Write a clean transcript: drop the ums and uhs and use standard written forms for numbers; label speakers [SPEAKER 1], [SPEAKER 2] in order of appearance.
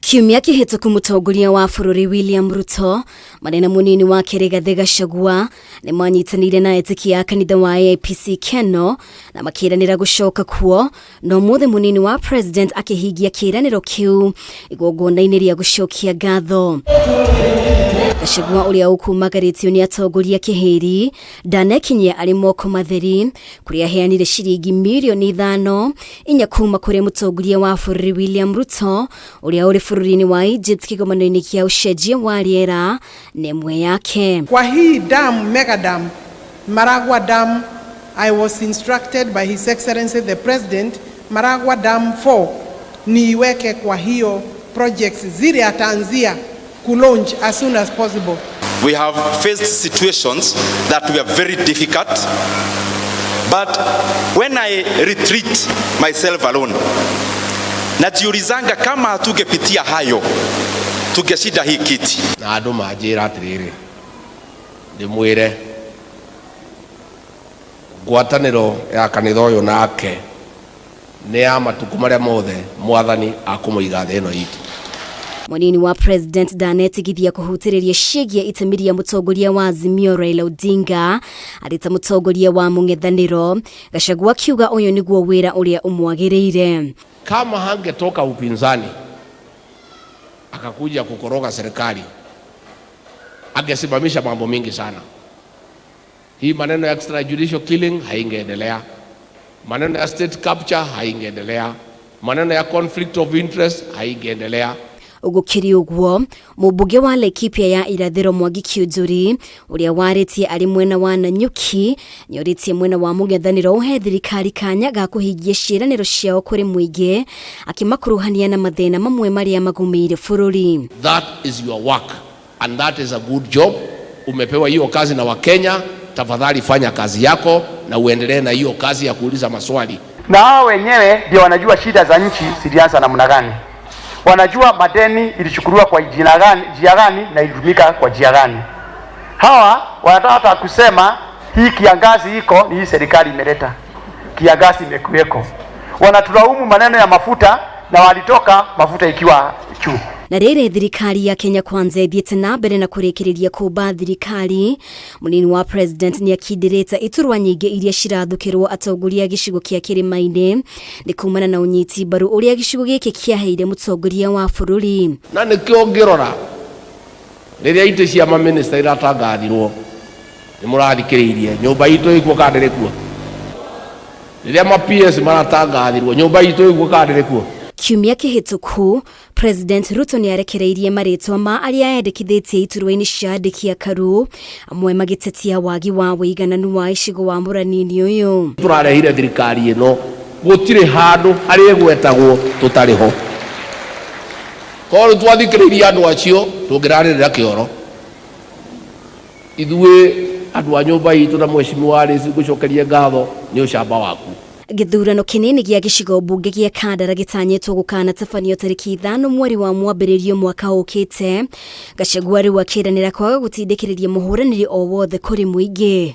[SPEAKER 1] Kiumia kĩhĩtũku mũtongoria wa bũrũri William Ruto marĩ na mũnini wake Rigathĩ Gachagua nĩ manyitanĩire na etĩkia a kanitha wa AIPC Keno na makĩranĩra gũcoka kuo na ũmũthĩ mũnini wa president akĩhingia kĩĩranĩro kĩu igongona-inĩ rĩa gũcokia ngatho. Gachagua ũrĩa ũkumagarĩtio nĩ atongoria kĩhĩri ndanekinyia arĩ moko matheri kũrĩa aheanire ciringi mirioni 5 4 kuma kũrĩ mũtongoria wa bũrũri William Ruto ũrĩa ũrĩ bũrũri-inĩ wa Egypt kĩgomano-inĩ kĩa ũcenjia wa rĩera na ĩmwe yake.
[SPEAKER 2] Kwa hii dam, mega dam, Maragua Dam, I was instructed by His Excellency the President, Maragua Dam 4 niiweke kwa hiyo projects zile ataanzia kulaunch as soon as possible.
[SPEAKER 3] We have faced situations that were very difficult, but when I retreat myself alone, najiulizanga kama hatugepitia hayo tungeshinda hii kiti.
[SPEAKER 4] Na andũ manjĩra atĩrĩrĩ, ndĩmwĩre ngwatanĩro ya kanitha ũyũ nake nĩ ya matukũ marĩa mothe Mwathani akũmũiga thĩ ĩno itũ.
[SPEAKER 1] Mũnini wa president ndanetigithia kũhutĩrĩria ciĩgiĩ itemi rĩa mũtongoria wa Azimio Raila Odinga arĩ ta mũtongoria wa mũng'ethanĩro. Gachagua akiuga ũyũ nĩguo wĩra ũrĩa ũmwagĩrĩire.
[SPEAKER 4] Kama hangetoka upinzani akakuja kukoroga serikali, angesimamisha mambo mingi sana. Hii maneno ya extrajudicial killing haingeendelea, maneno ya state capture haingeendelea, maneno ya conflict of interest haingeendelea.
[SPEAKER 1] Gũkĩrĩ ũguo, mũmbunge wa Laikipia ya irathĩro Mwangi Kiunjuri ũrĩa warĩtie arĩ mwena wa Nanyuki nĩorĩtie mwena wa mũng'ethanĩro ũhe thirikari kanya ga kũhingia ciĩranĩro ciao kũrĩ mũingĩ akĩmakuruhania na mathĩna mamwe marĩa magũmĩire bũrũri.
[SPEAKER 4] That is your work and that is a good job. Umepewa hiyo kazi na Wakenya, tafadhali fanya kazi yako na uendelee na hiyo kazi ya kuuliza maswali.
[SPEAKER 5] Na hao wenyewe ndio wanajua shida za nchi zilianza namna gani, wanajua madeni ilichukuliwa kwa jina gani, njia gani na ilitumika kwa njia gani. Hawa wanataka hata kusema hii kiangazi iko ni hii serikali imeleta kiangazi, imekuweko. Wanatulaumu maneno ya mafuta na walitoka mafuta ikiwa juu.
[SPEAKER 1] Na rĩrĩ thirikari ya Kenya Kwanza ĩthiĩte na mbere na kũrĩkĩrĩria kũmba thirikari, mũnini wa president nĩakindĩrĩte iturwa nyingĩ iria cirathukĩrwo atongoria a gĩcigo kĩa kĩrĩma-inĩ nĩ kumana na ũnyiti mbaru ũrĩa gĩcigo gĩkĩ kĩaheire mũtongoria wa bũrũri.
[SPEAKER 4] Na nĩkĩo ngĩrora rĩrĩa itĩ cia mamĩnĩsta iratangathirwo, nĩ mũrathikĩrĩirie, nyũmba itũ ĩkuo kana ndĩrĩ kuo? Rĩrĩa ma PS maratangathirwo, nyũmba itũ ĩkuo kana ndĩrĩ kuo?
[SPEAKER 1] Kiumia kĩhĩtũku, President Ruto nĩarekereirie marĩtwa ma arĩa endekithĩtie iturwa-inĩ cia andĩki a karu, amwe magĩtetia wagi wa ũigananu wa icigo wa mũranini ũyũ.
[SPEAKER 4] Tũrarehire thirikari ĩno, gũtirĩ handũ harĩa ĩgwetagwo tũtarĩ ho. Korwo rĩu twathikĩrĩirie andũ acio tũngĩrarĩrĩra kĩoro. Ithuĩ andũ a nyũmba itũ na Mheshimiwa Alice ngũcokerie ngatho nĩ ũcamba waku.
[SPEAKER 1] Gĩthurano kĩnini gĩa gĩcigo mbunge gĩa Kandara gĩtanyĩtwo gũkanatabanio tarĩki 5 mweri wa mwambĩrĩrio mwaka ũkĩte. Gachagua rĩu akĩranĩra kwaga gũtindĩkĩrĩria mũhũranĩri o wothe kũrĩ mũingĩ.